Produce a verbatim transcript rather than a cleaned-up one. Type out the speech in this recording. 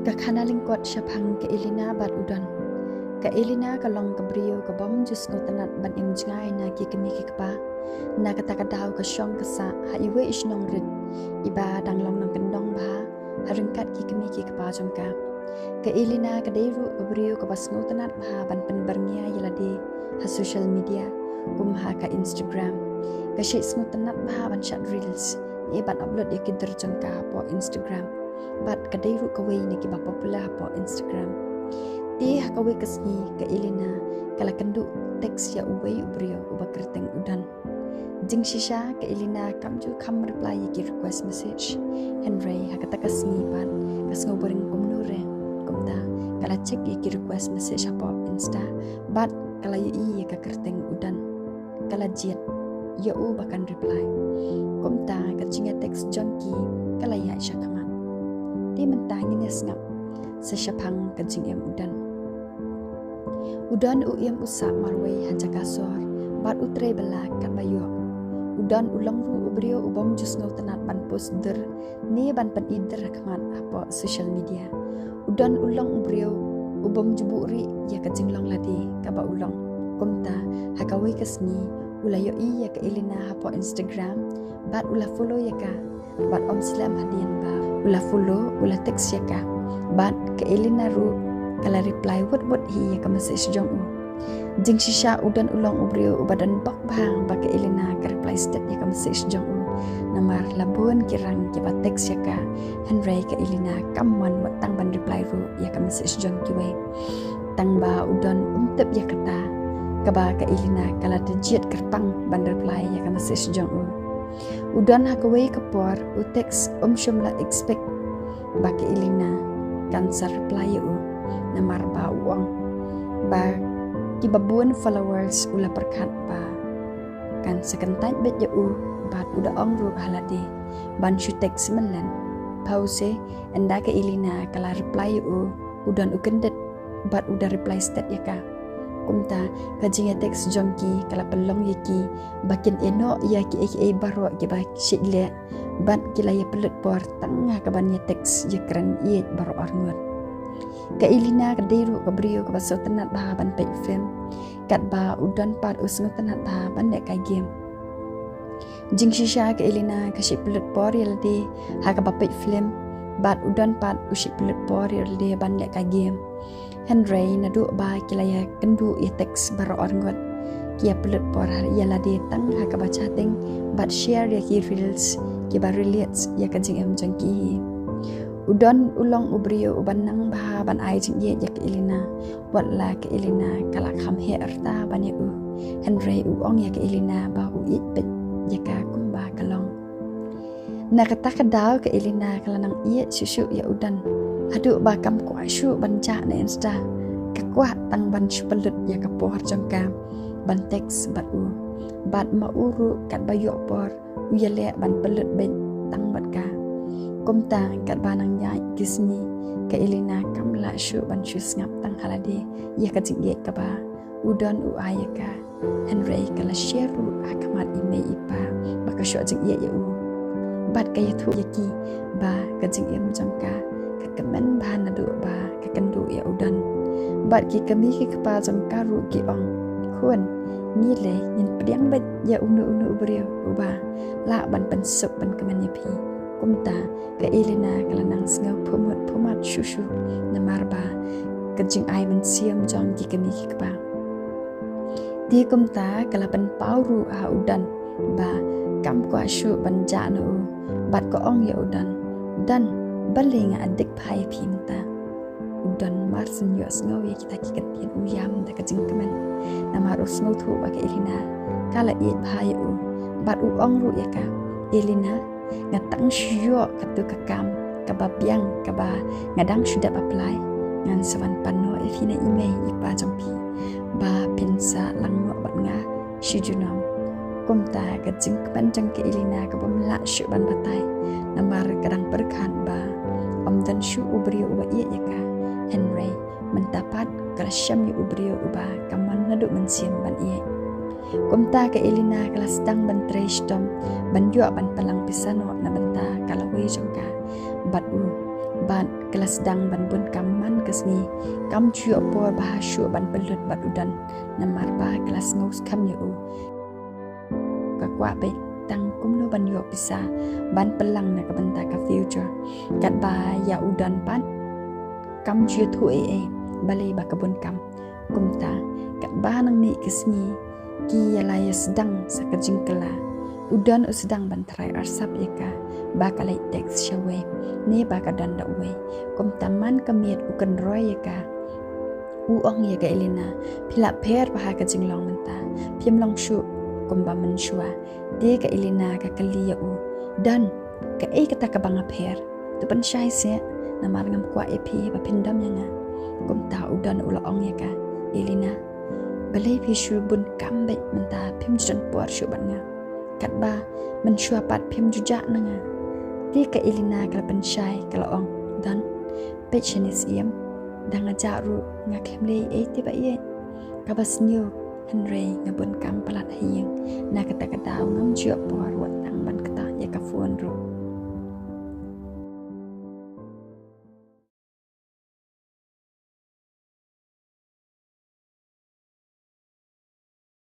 Ka khana lyngkot shaphang ka Elena bad u Don. Ka Elena ka long ka briew ka bym ju sngewtynnat ban im jngai na ki kmie ki kpa. Na kata ka daw ka shong ka sah ha iwei i shnong rit iba dang long nongkyndong bha ha ryngkat ki kmie ki kpa jong ka. Ka Elena ka dei ruh ka briew kaba sngewtynnat bha ban pynbyrngia ïa lade ha social media, kum ha ka Instagram. Ka shait sngewtynnat bha ban shad reels ne ban upload ïa ki dur jong ka hapoh Instagram. Bad ka dei ruh kawei na kiba popular hapoh Instagram. Te ha kawei ka sngi ka Elena ka la kynduh text ïa uwei u briew uba kyrteng u Don. Jingshisha ka Elena kam ju kham reply ïa ki request message. Hynrei ha kata ka sngi pat ka sngewbha ring kumno re. Kumta ka la check ïa ki request message hapoh Insta bad ka la ïohi ïa ka kyrteng u Don. Ka la jied ïa u ba kan reply. Kumta ka jingïa text jong ki ka la ïaid sha khmat. Te mynta ngin ïa sngap sa shaphang ka jingim u Don. U Don u im u sah marwei ha jaka sor bad u trei bylla katba ïoh. U Don u long ruh u briew u bym ju sngewtynnat ban post dur ne ban pyni dur ha khmat hapoh social media. U Don u long u briew u bym ju buhrieh ïa ka jinglong lade kaba u long. Kumta ha kawei ka sngi u la ïohi ïa ka Elena hapoh Instagram bad u la follow ïa ka. Bad ym slem hadien ba u la follow, u la text ïa ka. Bad ka Elena ruh ka la reply wut wut hi ïa ka message jong u. Jingshisha u Don u long u briew uba don bok bha ba ka Elena ka reply stet ïa ka message jong u. Namar la bun ki rang kiba text ïa ka. Hynrei ka Elena kam mon wat tang ban reply ruh ïa ka message jong kiwei. Tang ba u Don um tip ïa kata kaba ka Elena ka la da jied kyrpang ban reply ïa ka message jong u. U Don ha kawei ka por u text um shym la expect ba ka Elena kan sa reply ïa u. Namar ba u ong ba kiba bun followers u la pyrkhat ba kan sa kyntait beit ïa u bad u da ong ruh ha lade ban shu text mynlen. Pause, ynda ka Elena ka la reply ïa u, u Don u kyndit bad u da reply stet ïa ka. Kumta ka jingïa text jong ki ka la pynlong ïa ki ba kin ïeh noh ïa kiei kiei baroh kiba shait leh bad ki la ïa pynlut por tang ha kaban ïa text ïa kren ïeit baroh arngut. Ka Elena ka dei ruh ka briew kaba sngewtynnat bha ban peit film. Katba u Don pat u sngewtynnat bha ban lehkai game. Jingshisha ka Elena ka shait pynlut por ïa lade ha kaba peit film bad u Don pat u shait pynlut por ïa lade ban lehkai game. Hynrei naduh ba ki la ïa kynduh ïa text baroh arngut, ki ïa pynlut por ïa lade tang ha kaba chatting bad share ïa ki reels kiba relate ïa ka jingim jong ki hi. U Don u long u briew uba nang bha ban ai jingïeit ïa ka Elena. Wat la ka Elena ka la kham heh rta ban ïa u, hynrei u ong ïa ka Elena ba u ïeit beit ïa ka kumba ka long. Na kata ka daw ka Elena ka la nang ïeit shuh shuh ïa u Don haduh ba kam kwah shuh ban jah na Insta. Ka kwah tang ban shu pynlut ïa ka por jong ka ban text bad u. Bad ma u ruh katba ïoh por u ïaleh ban pynlut beit tang bad ka. Kumta katba nang ïaid ki sngi ka Elena kam lah shuh ban shu sngap tang ha lade ïa ka jingïeit kaba u Don u ai ïa ka. Hynrei ka la share ruh ha khmat i mei i pa ba ka shoh jingïeit ïa u. Bad ka ïathuh ïa ki ba ka jingim jong ka ka kmen bha naduh ba ka kynduh ïa u Don. Bad ki kmie ki kpa jong ka ruh ki ong, khun, ngi lei ngin pdiang beit ïa uno uno u briew uba lah ban pynsuk ban kmen ïa phi. Kumta ka Elena ka la nang sngew phumut phumat shuh shuh namar ba ka jingai mynsiem jong ki kmie ki kpa. Te kumta ka la pynpaw ruh ha u Don ba kam kwah shuh ban jah na u bad ka ong ïa u Don, Don, balei nga ïa dik bha ïa phi mynta? U Don mar shu ïohsngew ïa kita ki kyntien u ïam da ka jingkmen. Namar u sngewthuh ba ka Elena ka la ïeit bha ïa u bad u ong ruh ïa ka, Elena, nga tang shu ïoh katu ka kam kaba biang kaba nga dang shu dep apply. Ngan sa wan pan noh ïa phi na i mei i pa jong phi ba phin sa lang noh bad nga shi junom. Kumta ka jingkmen jong ka Elena ka bym lah shuh ban batai namar ka dang pyrkhat ba ym don shuh u briew uba ïeit ïa ka. Hynrei mynta pat ka la shem ïa u briew uba ka mon naduh mynsiem ban ïeit. Kumta ka Elena ka la sdang ban trei shitom ban ïoh ban pynlang pisa noh na bynta ka lawei jong ka bad u. Bad ka la sdang ban bun kam man ka sngi. Kam ju ïoh por bha shuh ban pynlut bad u Don, namar ba ka la sngew skhem ïa u. Ka kwah beit tang kumno ban ïoh pisa ban pynlang na ka bynta ka future. Katba ïa u Don pat kam ju ïathuh ei ei balei ba ka bun kam. Kumta, katba nang mih ka sngi, ki ïa la ïa sdang sa ka jingkylla. U Don u sdang ban tharai arsap ïa ka, ba ka leit text sha uwei, ne ba ka don da uwei. Kumta man ka miet u kynroi ïa ka, u ong ïa ka Elena, phi la pher bha ha ka jinglong mynta, phim long shuh kumba mynshuwa. Te ka Elena ka kylli ïa u, Don, kaei kata kaba nga pher? To pynshai seh, namar ngam kwah ïa phi ba phin dom ïa nga. Kumta u Don u la ong ïa ka, Elena, balei phi shu bun kam beit mynta, phim ju don por shuh bad nga? Katba mynshuwa pat phim ju jah na nga. Te ka Elena ka la pynshai, ka la ong, Don, peit shane Syiem, da nga jah ruh nga khlem leh ei ei te ba ïeit. Kaba sniew, hynrei nga bun kam palat ha ïing. Na kata ka daw ngam ju ïoh por wat tang ban ktah ïa ka phone ruh.